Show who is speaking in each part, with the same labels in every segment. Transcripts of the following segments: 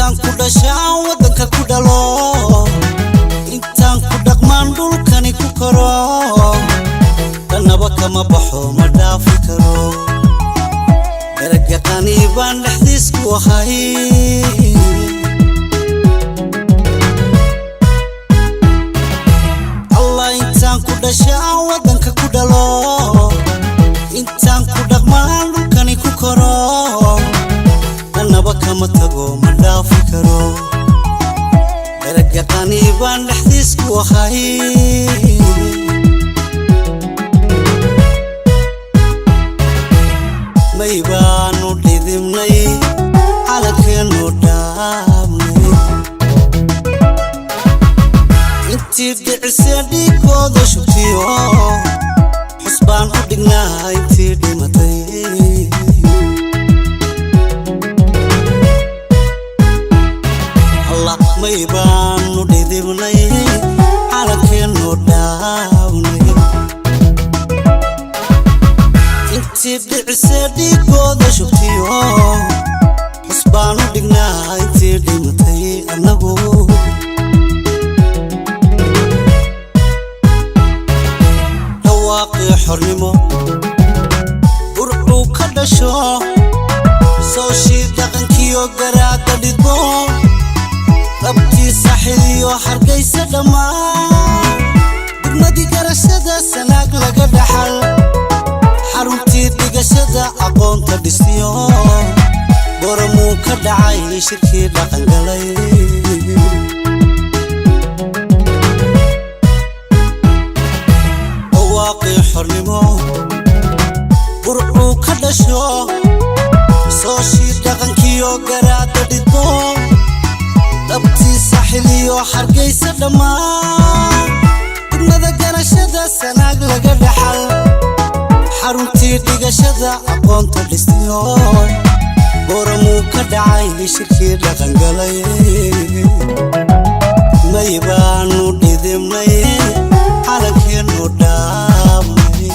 Speaker 1: Intaan ku dhashaan waddanka ku dhalo, intaan ku dhaqmaan dhulkani ku koro, dhanaba kama baxo, ma dhaafi karo. Daraga qani baan dhexdiis ku ahay. Allah, intaan ku dhashaan waddanka ku dhalo, intaan ku dhaqmaan dhulkani ku koro, dhanaba kama tago, ma dhaafi karo. Daraga qani baan dhexdiis ku ahay. May baanu dhidibnay calankeenu dhaabnay, intii dhicisee dhiigooda shubtiyo, xus baan u dhignaa intii dhimatay. Allah, may baanu dhidibnay calankeenu dhaabnay, intii dhicisee dhiigooda shubtiyo, xus baan u dhignaa intii dhimatay annagu. Dhawaaqii xornimo burcuu ka dhasho, sooshii dhaqankiyo garaadda dhidbo, dhabtii saxiliyo Hargaysa dhammaan, degmadii garashada Sanaag laga dhaxal, xaruntii dhigashada aqoonta dhistiyo, Boramuu ka dhacay shirkii dhaqangalay. Dhawaaqii xornimo burcuu ka dhasho, sooshii dhaqankiyo garaadda dhidbo, dhabtii saxiliyo Hargaysa dhammaan, degmada garashada Sanaag laga dhaxal, xaruntii dhigashada aqoonta dhistiyo, Boramuu ka dhacay shirkii dhaqangalay. May baanu dhidibnay calankeenu dhaabnay.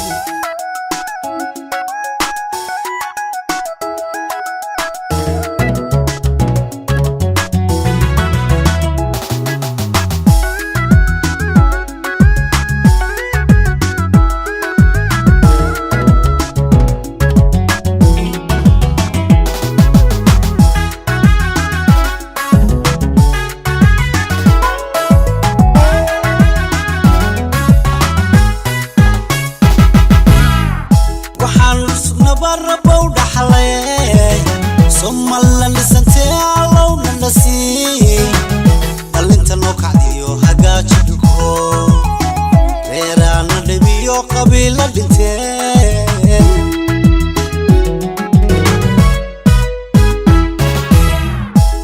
Speaker 1: Waxaan sugnaba rabow dhaxlay, Somalilan dhisantee allowna nasiiy, dhalinta noo kacdiyo hagaaji dhulko, reeraana dhibiyo qabiila dhintee.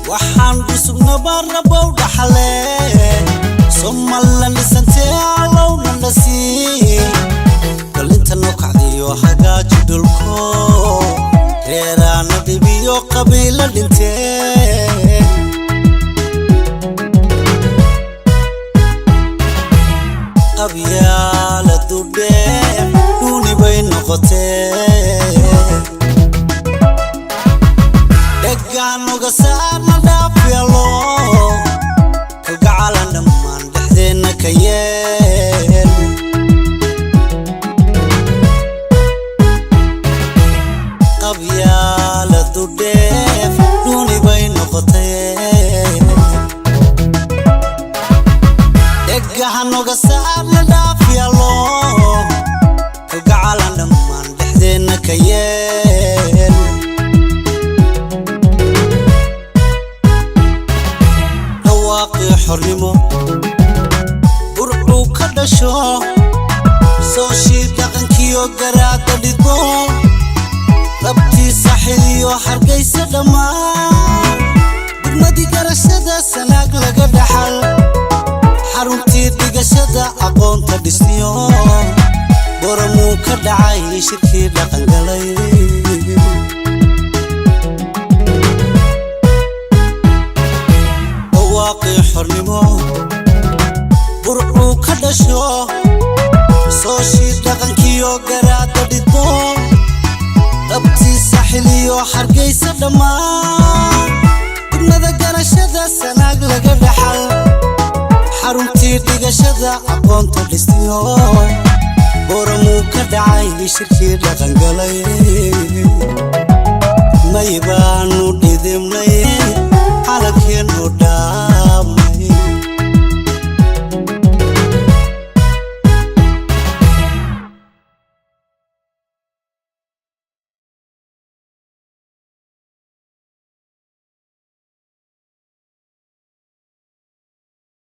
Speaker 1: Waxaan dhusugnaba rabow dhaxle, Somalilan dhisantee allowna nasiiy, dhalinta noo kacdiyo hagaaji dhulko, reeraana dhibiyo qabiila dhintee. Qabyaala dudheer dhuuni bay noqotee, dhegaanuga saarna dhaafyalo, kalgacalan dhammaan dhexdeenna ka yeel. Qabyaala dudheer dhuuni bay noqotee, dhegahanoga saarna dhaafyalo, kalgacalan dhammaan dhexdeenna ka yeel. Dhawaaqii xornimo burcuu ka dhasho, sooshii dhaqankiyo garaadda dhidbo, dhabtii saxiliyo Hargaysa dhammaan, degmadii garashada Sanaag laga dhaxal, xaruntii dhigashada aqoonta dhistiyo, Boramuu ka dhacay shirkii dhaqangalay. Dhawaaqii xornimo burcuu ka dhasho, sooshii dhaqankiyo garaadda dhidbo, dhabtii saxiliyo Hargaysa dhammaan, degmada garashada Xaruntii dhigashada aqoonta dhistiyo, Booramuu ka dhacay shirkii dhaqangalay. May baanu.